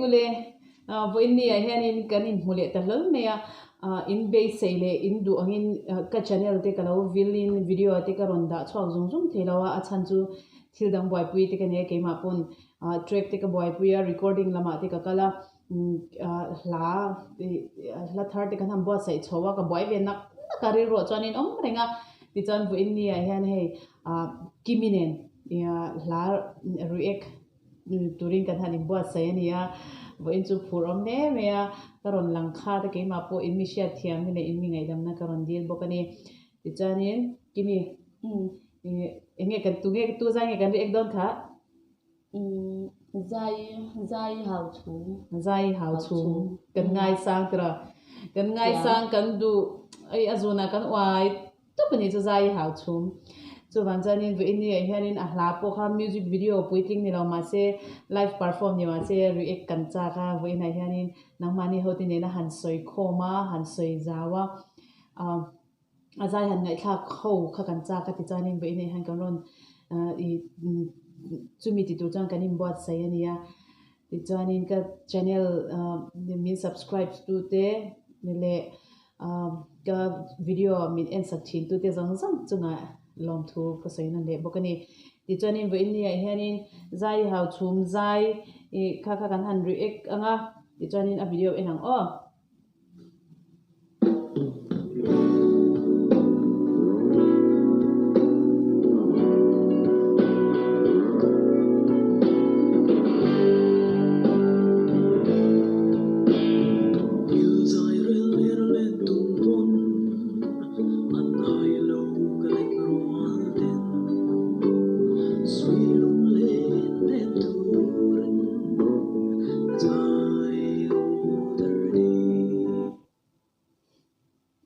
ule vawiin ni ah hianin kan inhmu leh ta hlawl mai a in beisei leh in duh angin ka channel te ka lo vil in video te ka rawn dah chhuak zung zung thei lo a a chhan chu thil dang buaipui te ka nei a keimah pawn track te ka buaipui a recording lamah te ka kal a hla hla thar te kan han buatsaih chho a ka buai ve nak nak a rilruah chuanin awm reng a tichuan vawiin ni ah hian hei Kimi nen hla react turin kan han inbuatsaih a ni a, vawiin chu phur awm hle mai a, ka rawn lang khat a keimah pawh in mi hriatthiamna leh in mi ngaihdamna ka rawn dil bawk a ni. Tichuanin Kimi eng nge kan tunge tu zai nge kan react dawn kha? Zai zai hau chhum. Zai hau chhum kan ngaisang tiraw? Kan ngaisang kan duh ei a zunah kan uai Tawp a nih chu zai i hau chhum. Chuvang chuanin vawiin ni ah hianin a hla pawh kha music video puitling ni lo mahse live perform ni mahse react kan chak a, vawiin ah hianin nangmahni hote nena han sawi khawm a, han sawi zau a, ah a zai han ngaihthlak ho kha kan chak a tichuanin vawiin ah hian kan rawn i chumi ti tur chuan kan inbuatsaih a ni a. Tichuanin ka channel min subscribe tute leh Ka video min en sak thin tute zawng zawng chungah lawmthu ka sawi nawn leh bawk a ni. Tichuanin vawiin ni ah hianin zai hau chhum zai ih kha kha kan han react ang a, tichuanin a video en ang aw.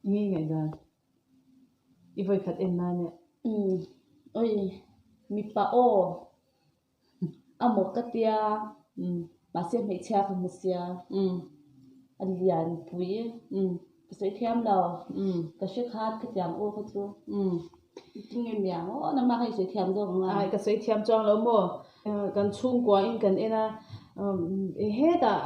Nge ngaihdan? I vawikhat en nan e. Umm oi mipa aw. A maw ka tia mahse hmeichhia ka hmu sia a lian pui ka sawi thiam lo ka hre khat ka tiang aw kha chu tinge miang aw nangmah kha i sawi thiam zawk ang a. Ai ka sawi thiam chuang lo maw kan chhungkua in kan en a hetah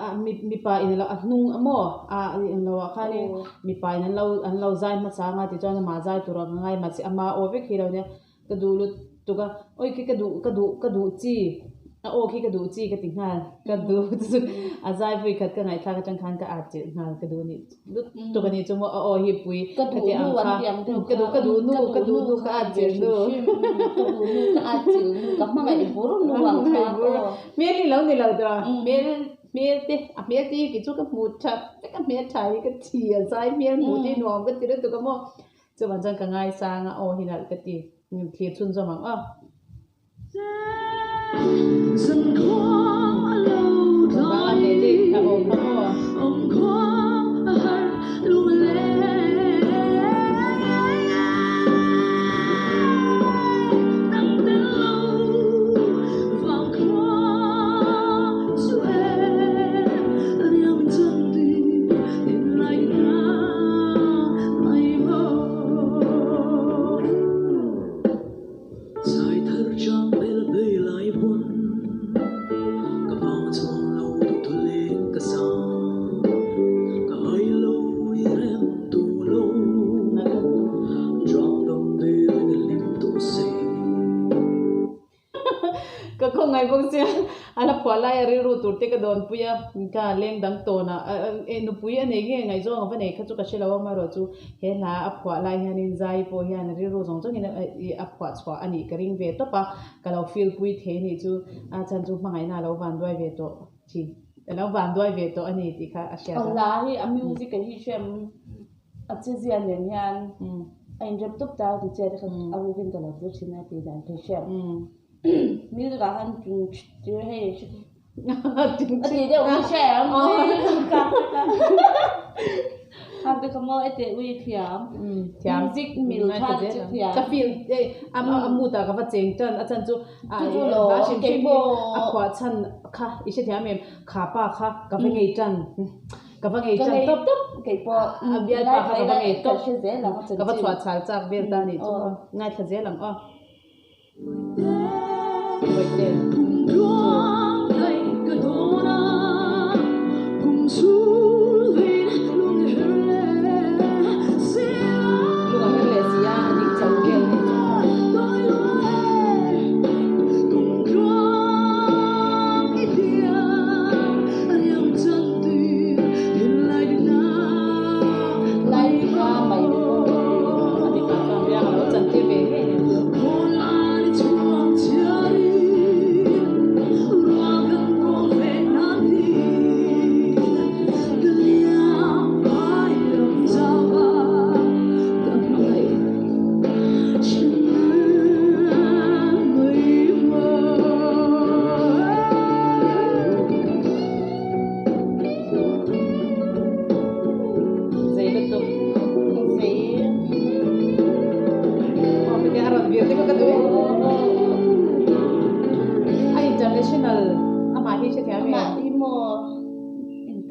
mipa in a hnung maw a englo ah khanin mipa in an lo zai hmasa anga tichuan amah zai tur ah ka ngai mahse ama aw vek hi lo nia. Ka duh lutuk a, awi khi ka duh ka duh ka duh chi, a aw khi ka duh chi ka ti nghal, ka duh chu a zai vui khat ka ngaihthlak atang khan ka at chilh nghal ka duh nih lutuk a ni chu maw a aw hi pui ka duh khati nu ang an kha ti ang deuh ka kha duh ka duh nu ka ka duh duh nu nu kha ka a at ve chilh hrim nu hrim ka duh nu ka at chilh nu ka hmangaih bur nu ang kha aw hmel hi lo ni lo tawh hmel hmel te a hmel te hi kei chu ka hmu tha vek a hmel tha hi ka thi a zai hmel hmuh te hi nuam ka ti lutuk a maw. Chuvan chuan ka ngaisang a, aw hi nalh ka ti. Thlir chhunzawm ang aw. Bangla melody a awm kha maw? Ka khawngaih bawk sia, a la phuah lai a rilru tur te ka dawn pui a, ka leng dang tawn a, nupui a nei nge ngaihzawng a va nei kha chu ka hre lo a, amaherawh chu he hla a phuah lai hianin zai pawh hian a rilru zawng zawngin a phuah chhuah a nih ka ring ve tawp a, ka lo feel pui thei a nih chu, a chhan chu hmangaihna a lo vanduai ve tawh thin, a lo vanduai ve tawh a ni tih kha a hriat A a. hla hi a music a hi hrem a che zia nen hian a inrep tawp ta ti che te kha a rukin ka lo zir thin a tih dan phei hriat. Music ah khan chung tir hei a ti deuh ka hria em kham te kha maw ete ui thiam thiam music mil kha chu thiam ka feel ei a a mood ah ka va cheng tan a chan chu a chu chu lo hla hrim kei hrim hi pawh a phuah chhan kha i hrethiam em kha pa kha ka va ngei tan Ka va ngei chan tawp tawp kei pawh a bialpa kha ka va ngei tawp ka va chhuah chhal chak vel ta anih chu aw ngaithla zel ang aw.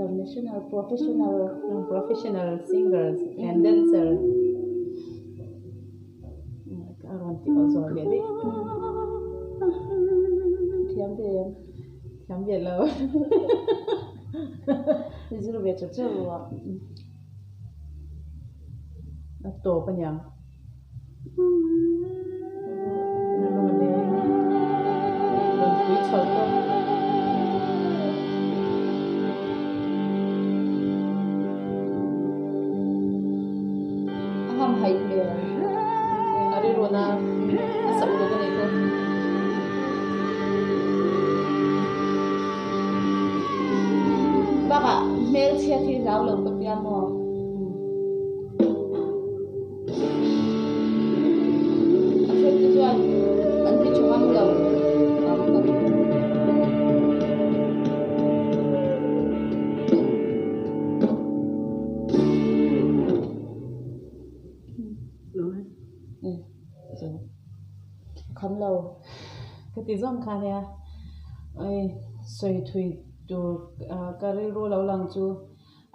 International professional. Professional singers and dancer. A rawn ti aw zawh leh daih. Thiam ve em? Thiam ve lo. Zir ve char char ruah. A tawp aniang. A ham haih hmel. A rilruna a sak bawk a nih chu. Bakah hmelchhiat hi hlau lo ka tia maw? A then te chuan an ti tha ngam lo ang ka ti. Kham lo. Ka ti zawng kha nia. Oi sawi thui tur ka rilru lo lang chu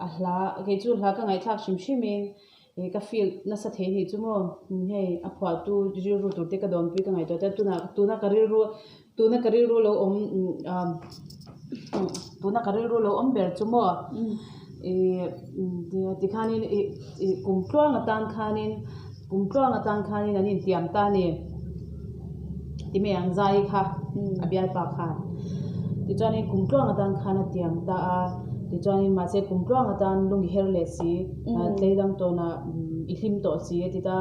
a hla kei chu hla ka ngaihthlak hrim hrim in Ih ka feel nasa thei anih chu maw hei a phuahtu rilru tur te ka dawnpui ka ngaihtuah te tunah tuna ka rilru tuna ka rilru lo awm ah tuna ka rilru lo awm ber chu maw ih tikhanin ih ih kum tluang atan khanin kum tluang atan khanin an intiam ta a ni ti mai ang zai kha a bialpa khan tichuanin kum tluang atan khan a tiam ta a tichuanin mahse kum tluang atan lung i her leh si. Tlei dang tawnah i hlim tawh si a ti ta.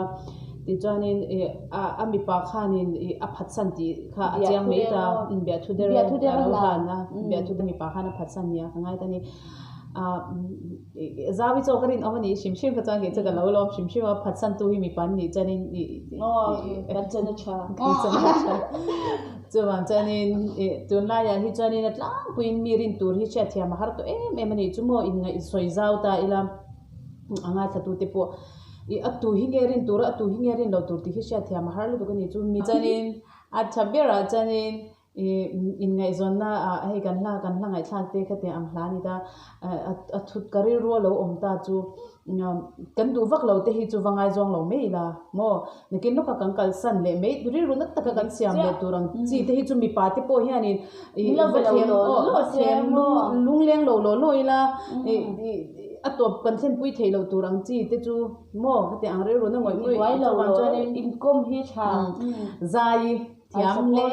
Tichuanin ih a a mipa khanin ih a phatsan tih kha a chiang mai ta. Biahthu der a lo hlan a, biahthu der mipa khan a phatsan nia ka ngai ta ni. Ah zau i chaw ka rinawm a nih hrim hrim kha chuan kei chu ka lo lawm hrim hrim a, phatsan tu hi mipa an nih chuanin ih Kan chan a tha. Kan chan a tha. Chuvang chuanin ih tunlaiah hi chuanin a tlangpuiin mi rin tur hi hriatthiam a har tawh em em a nih chu maw inngaih sawi zau ta ila a ngaithlatute pawh ih a tu hi nge rin tur a a tu hi nge rin loh tur tih hi hriatthiam a har lutuk a nih chu mi chuanin a tha berah chuanin ih inngaihzawnna ah hei kan hla kan hla ngaihthlak te khatiang ang hla a ni ta a thut ka rilru a lo awm ta chu. Kan duh vak lo te hi chu va ngaizawng lo mai ila maw? Nakin lawka kan kalsan leh mai rilru na taka kan siam leh tur ang chi te hi chu mipa te pawh hianin ih va thlem aw va thlem lungleng lo law law ila ih a tawp kan thlenpui theih loh tur ang chi te chu maw? Hetiang ang rilru na ngawih ngawih chuvang chuanin inkawm hi tha zai thiam hle.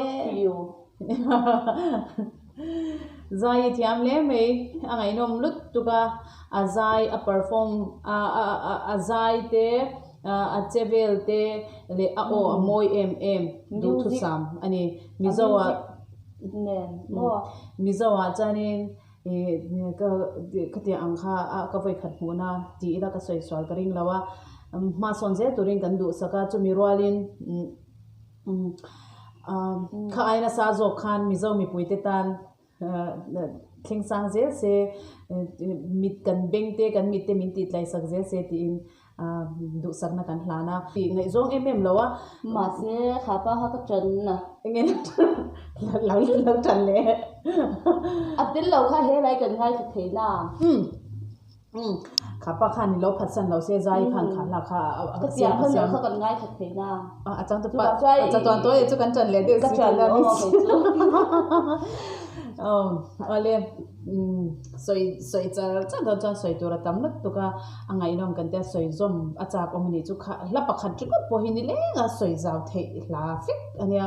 Zai i thiam hle mai, a ngaihnawm lut tuk a, a zai a perform a a a zai te a che vel te leh a aw a mawi em em duhthusam a ni. Mizo ah Mizo ah chuanin ih ka khatiang ang kha a ka vawikhat hmuhna tih ila ka sawi sual ka ring lo a, hmasawn zel turin kan duhsak a, chumi rualin. Kha ai nasa zawk khan Mizo mipuite tan thleng sang zel se, mit kan beng te, kan mit te min tih tlaisak zel se tiin duhsakna kan hlan a. Tih ngaihzawng em em lo a. Mahse, kha pa kha ka tan a. Enge lo lo tan le? A tel lo kha helai kan ngaithla thei na. Kha pa khan lo phatsan lo se zai khan kha hla kha a siam a siam kha kan ngai khat thei na a chang tu pa a chatuan tawi chu kan chan leh deuh si ka la ni awle sawi sawi char char dawn chuan sawi tur a tam lut tuk a a ngaihnawm kan tia sawi zawm a chak awm a nih chu kha hla pakhat ringawt pawh hi ni leng a sawi zau theih hla vek a nia.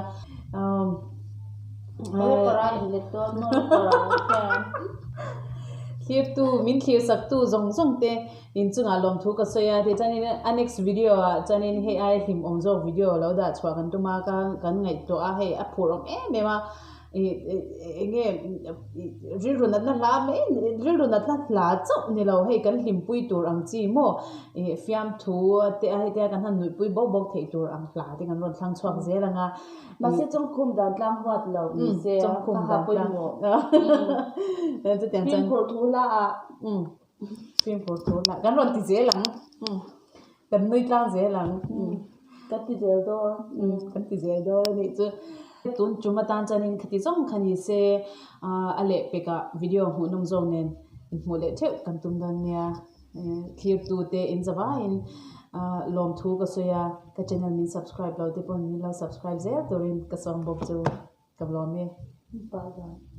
Thlirtu, min thlir saktu zawng zawng te inchungah lawmthu ka sawi a, tichuanin a next video ah chuanin hei aia hlimawm zawk video lo dah chhuah kan tum a, kan ngaihtuah a, hei a phur awm em em a, ih eng nge rilru natna hla mai rilru natna hla chauh ni lo hei kan hlimpui tur ang chi maw ih fiamthu te a hetia kan han nuihpui bawk bawk theih tur ang hla te kan rawn thlang chhuak zel ang a. Mahse chawngkhum dan tlang huat lo ni se a chawngkhum ka dan pawimawh. tlang chutiang chuan Fimkhur thu hla ah. Fimkhur thu hla kan rawn ti zel ang kan nui tlang zel ang. Kan ti zel dawn. Kan ti zel dawn a nih chu. Tun tum atan chuanin khati zawng kha ni se a lehpekah video hmuhnawm zawk nen. Inhmuh leh theuh kan tum dawn nia. Thlir te in zavaiin lawmthu ka sawi a, ka channel min subscribe lo te pawhin min lo subscribe zel turin ka sawm bawk chu ka lawm e. Bye bye.